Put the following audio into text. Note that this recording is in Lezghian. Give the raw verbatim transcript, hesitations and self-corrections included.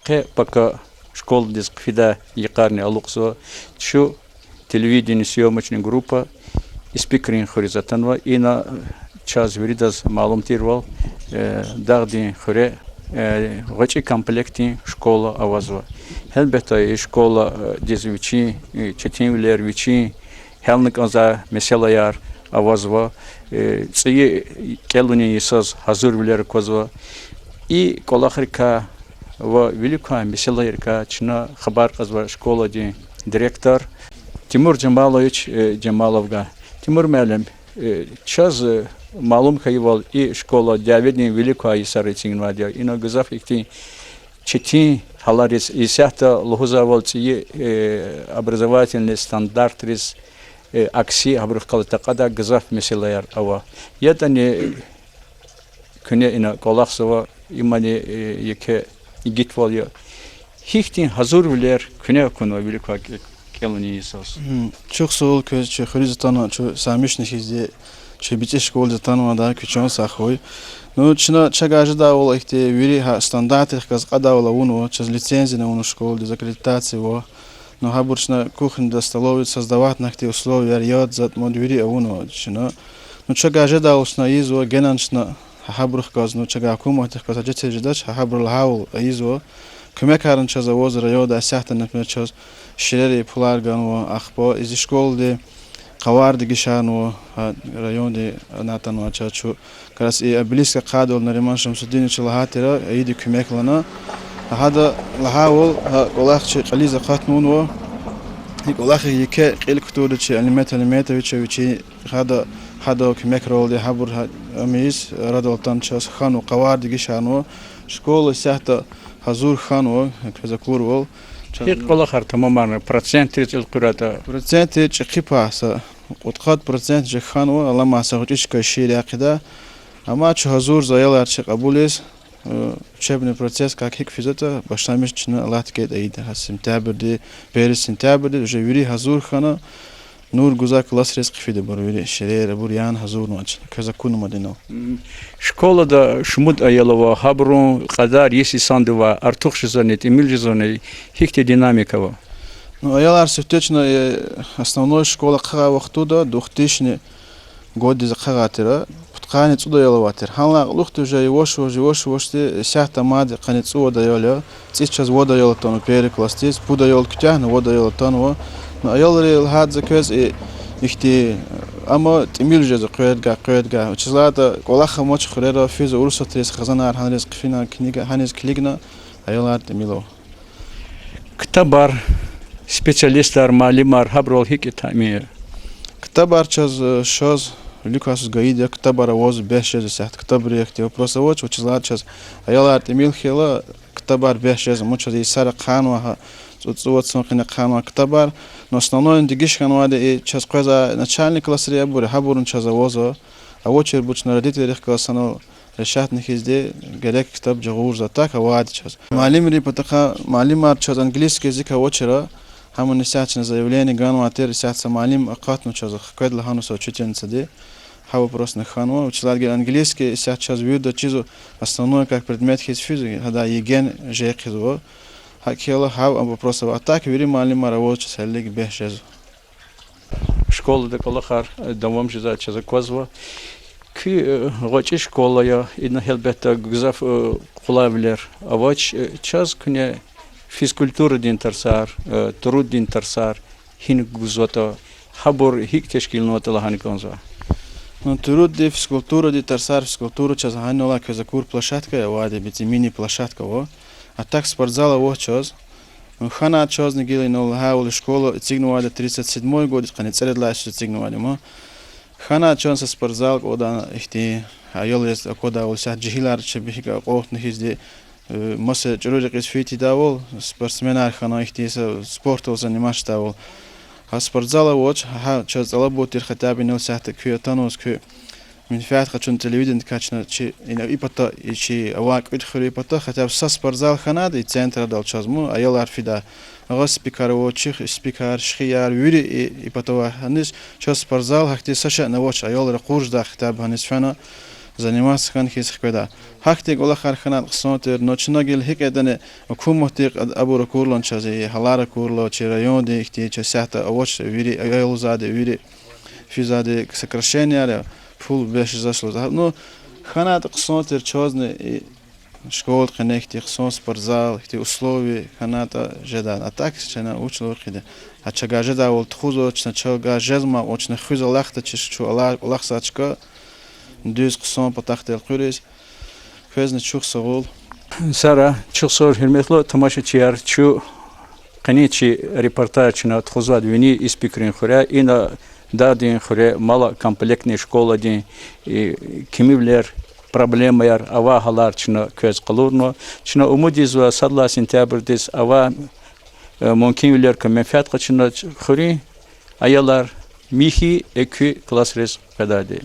къе пака школадиз хъфидай йикъарни алукьзава. Чун телевидение съёмочный группа Испикрин хуьруьз атанва. Ина чаз виридаз малум тирвал, э, Дагъдин хуьре, э, гъвечӀи комплектдин школа авазва. Гьелбетда, и школадиз вичин, э, четинвилер, вичин гьялна кӀанзавай месэлаяр авазва, э, цӀийи кӀелунин йисаз гьазурвилер аквазва. И кӀвалахрикай ва вилик квай месэлайрикай чна хабар кьазва школадин директор Тимур Жамалович, э, Жамаловгай. Тимур муаллим, э, чаз, э, малум хьайивал, и школа дяведин вилик квай йисара эцигнавайди я. Ина гзаф ихьтин четин гьалариз, исятда лугьузвайвал, цӀийи, э, образовательный стандартриз, э, акси, гьабурухъ галаз такьадай гзаф месэлаяр ава. ЯтӀани куьне ина кӀвалахзава, имни, э, еке игитвал я. Гьихьтин гьазурвилер куьне акунва вилик квай кӀе-, кӀелунин йисаз? Чухсагъул квез, чи хуьруьз атанва, чун са мишни хьизди, чи бицӀи школадиз атанвайди я, куьн чан сагъ хьуй. Ну, чна чавай жедайвал ихьтин вири гьа стандартрихъ галаз кьадайвал авунва, чаз лицензияни авунва школадиз, аккредитация ава. Ну, гьабур чна кухняда, столовыйда создаватьна хьтин условияр, яд, затӀ-мад вири авунва чна. Ну, чавай жедайвал чна ийизва, генани чна гьа-, гьабурухъ галаз, ну, чавай гьукуматдихъ галаз гьа жедайвал жедач, гьа-, гьабурал гьавал ийизва. Куьмекарни чаз аваз райондай, исятда, например, чаз ширерин пулар ганва, ахпа и зи школадин къавар дегишарнава, гьа, районди атанвай чаз чун. Как раз и обелиск ахъайдайвал Нариман Шамсудиновича лагьай тир, ийиди куьмек лагьана. Гьада лагьайвал, гьа кӀвалах чи кьилиз акъатнава. И кӀвалахиз еке кьил кутурди чи Алимет Алиметовича, вичи гьада, гьада куьмекралди гьабур гьа-, ам ийиз арадал атана чаз хьанва, къавар дегишарнава. Школа исятда гьазур хьанва, квез акурвал. ГьикӀ кӀвалахар тамамарна, процентриз элкъуьрайтӀа? Процентриз чӀехи пай са кьудкъад процент жи хьанва, аламай са гъвечӀи чка шиир яхъ ийида. Амма чун гьазурзава аялар чи кьабулиз, э, учебный процесс как гьикӀ физватӀа, башламишна чна, Аллагьди кӀелайтӀа, ийида. Гьа сентябрдиз, берис сентябрдиз уже вири гьазур хьана, нур гузвай классриз хъфидайбур вири, ширер, абур яна гьазурнава чна, квез акуна мад инал. Школада шумуд аял ава, гьабурун кьадар йис йисандивай артух жезвани, тӀимил жезвани, гьихьтин динамика ава? Ну, аялар сифте чна, э, основной школа ахъайдай вахтунда, двухтысячный годдиз ахъайдай тир, пудкъанни цӀуд аял авай тир. Гьанлай кьулухъди уже яваш-яваш, яваш-явашди исятда мад къанни цӀувад аял я. ЦӀийиз чаз вад аял атанва первый классдиз, пуд аял куьтягьна, вад аял атанва. Ну, аялри лагьайди за квез, э, ихьтин, амма тӀимил жезва къвердавай, къвердавай. Вучиз лагьайтӀа кӀвалах амач хуьрера, физва Урусатриз, хизанар гьаниз хъфина, книга гьаниз килигна, аялар тӀимил ава. Ктабар, специалистар, муаллимар, гьабурал гьикӀ я таъмин? Ктабар чаз, э, шаз, вилик квай йисуз гайиди я, ктабар аваз бес жез исятда, ктабрин ихьтин вопрос авач, вучиз лагьайтӀа чаз аялар тӀимил хьайила, ктабар бес жез, мад чаз йисара хъхьанва гьа, цӀу-, цӀувад сан къене хъхьанвай ктабар, но основной дегиш хьанвайди и чаз къвезвай начальный классрин абур я, гьабурни чаз авазва, авачирбур чна родителрихъ галаз санал решатьна хьизди, герек ктаб жагъурзава, так авайди чаз. Муаллимрин патахъай, муаллимар чаз английский язык авачир, гьамни исятда чна заявление ганвай тир, исятда са муаллим акъатнава чаз, хквед лагьанва са учительницади. Гьа вопросни хьанва, вучиз лагьайтӀа гила английский исятда чаз вирида чизва, основной как предмет хьиз физва, гьада ЕГЭ-ни жен хъийизва. ГьакӀ хьайила гьа вопрос ава, а так вири муаллимар аваз чаз гьелелиг бес жезва. Школада кӀвалахар, э, давам жезвай чаз аквазва. Куь, э, гъвечӀи школа я, ина гьелбетда гзаф, э, къулайвилер авач, э, чаз куьне физкультурадин тарсар, э, труддин тарсар гьина гузватӀа, гьабур гьикӀ тешкилнаватӀа лагьана кӀанзава. Ну, труддин, физкультурадин тарсар, физкультура чаз гьанал квез акур площадка я авайди, бицӀи мини-площадка ава. А так спортзал авач чаз. Ну, хьанай чазни гила инал лагьайвал школа эцигнавайди тридцать седьмой годиз, къанни цӀередилай йисуз эцигнавайди ман. Хьанай чаз са спортзал кӀватӀна ихьтин, аялриз аквадайвал, исятда жегьилар чеб гьикӀ акьалтна хьизди, э, маса чӀуру рекьиз фейи тийидайвал, спортсменар хьана, ихьтин са спортал заниматься жедайвал. Гьа спортзал авач, гьа чаз тӀалабун тир хотя бы инал исятда куьн атанваз, куь менфят къачуна телевидениедикай чна чи, ина и пата, и чи авай кӀуьд хуьруьн пата хотя бы са спортзал хьанайтӀа и центрдал чаз, ман, аялар фидай. Агъа спикар авач, чи спикар, шехьияр, вири и, и патавай, гьаниз чаз спортзал гьахьтин са шейни авач, аял ракъур жедай хотя бы гьаниз фена. заниматься хьана хьиз хкведа. Гьахьтин кӀвалахар хьанайтӀа хъсан тир, но чна гила гьикӀ ятӀани гьукуматдихъ абур акурла чаз, и гьалар акурла, чи райондин ихьтин, чи сятда авач вири, аялзавайди вири физвайди сокращенияяр я, пул бес жезвач лугьуз. Ну, хьанайтӀа хъсан тир чазни, и школадин къене ихьтин хъсан спортзал, ихьтин условия хьанайтӀа жеда. А так чна вуч лугьуз хъийида. Гьа чавай жедайвал тухузва, чна чавай жезмай кьван, чна хуьз алахъдачир, чун алай кӀвалахзавай чка, дуьз хъсан патахъди элкъуьриз. Квезни чухсагъул. Сара, чухсагъул, гьуьрметлу тамашачияр, чун къенин чи репортаж чна тухузвайди вини Испикрин хуьре, ина Дагъдин хуьре малокомплектный школадин, э, кимивилер, проблемаяр, авай гьалар чна квез къалурна. Чна умуд ийизва, сад лагьай сентябрдиз авай, э, мумкинвилерикай менфят къачунач хуьруьн аялар михьи, экуь классриз къведайди.